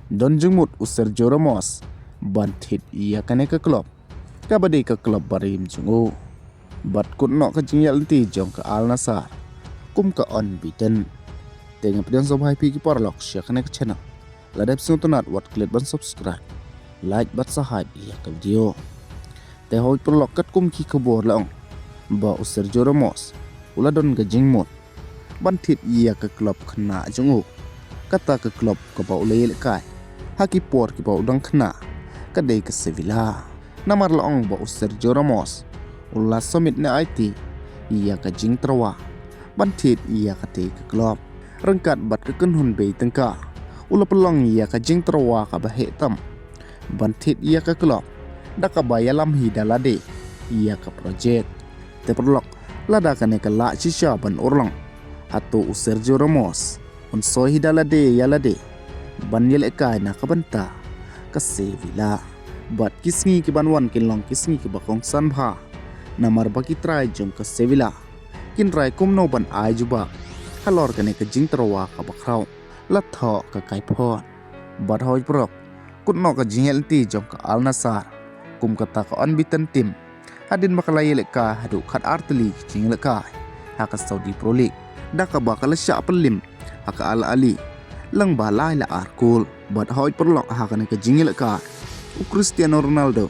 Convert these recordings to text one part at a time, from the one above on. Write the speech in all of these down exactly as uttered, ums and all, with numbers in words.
Don jingmut u Sergio Ramos ban thied ïa kane ka club kaba dei ka club barim jong u. Bad kut noh ka jingïaid lynti jong ka Al Nassr kum ka unbeaten. Te nga pdiang sngewbha ïa phi ki paralok sha kane ka channel. Lada phi sngewtynnat wat klet ban subscribe, like bad share ïa ka video. Te hoi paralok, katkum ki khubor la ong ba u Sergio Ramos u la don ka jingmut ban thied ïa ka club khynnah jong u. Kata ka club kaba u la ïalehkai ha ki por kiba u dang khynnah ka dei ka Sevilla. Namar la ong ba u Sergio Ramos u la submit ne aiti ïa ka jingtyrwa ban thied ïa katei ka club. Ryngkat bad ka kynhun bei tyngka, u la pynlong ïa ka jingtyrwa kaba heh tam ban thied ïa ka club da kaba ïalam hi da lade ïa ka project. Te paralok, lada kane ka lah shisha ban urlong, hato u Sergio Ramos un soi hi da lade ïa lade ban ïalehkai na ka bynta ka Sevilla? Bad ki sngi kiban wan kin long ki sngi kiba kongsan bha, namar ba ki trai jong ka Sevilla kin rai kumno ban ai jubab halor kane ka jingtyrwa kaba khraw. La thoh ka kaiphod. Bad hoi paralok, kut noh ka jingïaid lynti jong ka Al Nassr kum kata ka unbeaten team hadien ba ka la ïalehkai haduh khatar tylli ki jingïalehkai ha ka Saudi Pro League, da kaba ka la shah pynlip ha ka Al Ahly lyngba lai la ar kol. Bad hoi paralok, ha kane ka jingïalehkai u Cristiano Ronaldo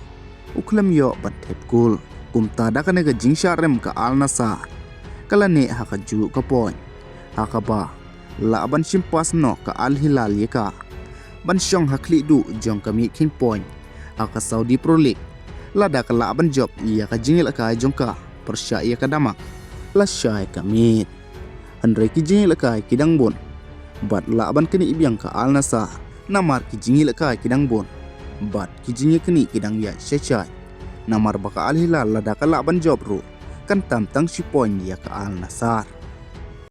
u khlem ïoh ban thep kol. Kumta da kane ka jingshah rem ka Al Nassr ka la neh ha kajuh ka point, ha kaba lah ban shim pass noh ka Al Hilal ïa ka ban shong ha khlieh duh jong ka mih kheiñ point ha ka Saudi Pro League. Lada ka lah ban jop ïa ka jingïalehkai jong ka pyrshah ïa ka Denmark lashai ka miet. Hynrei ki jingïalehkai ki dang bun bad lah ban knieh biang ka Al Nassr, namar ki jingïalehkai ki dang bun bad ki jingïaknieh ki dang ïaid shai shai. Namar ba ka Al Hilal lada ka lah ban jop ruh kan tam tang shi point ïa ka Al Nassr.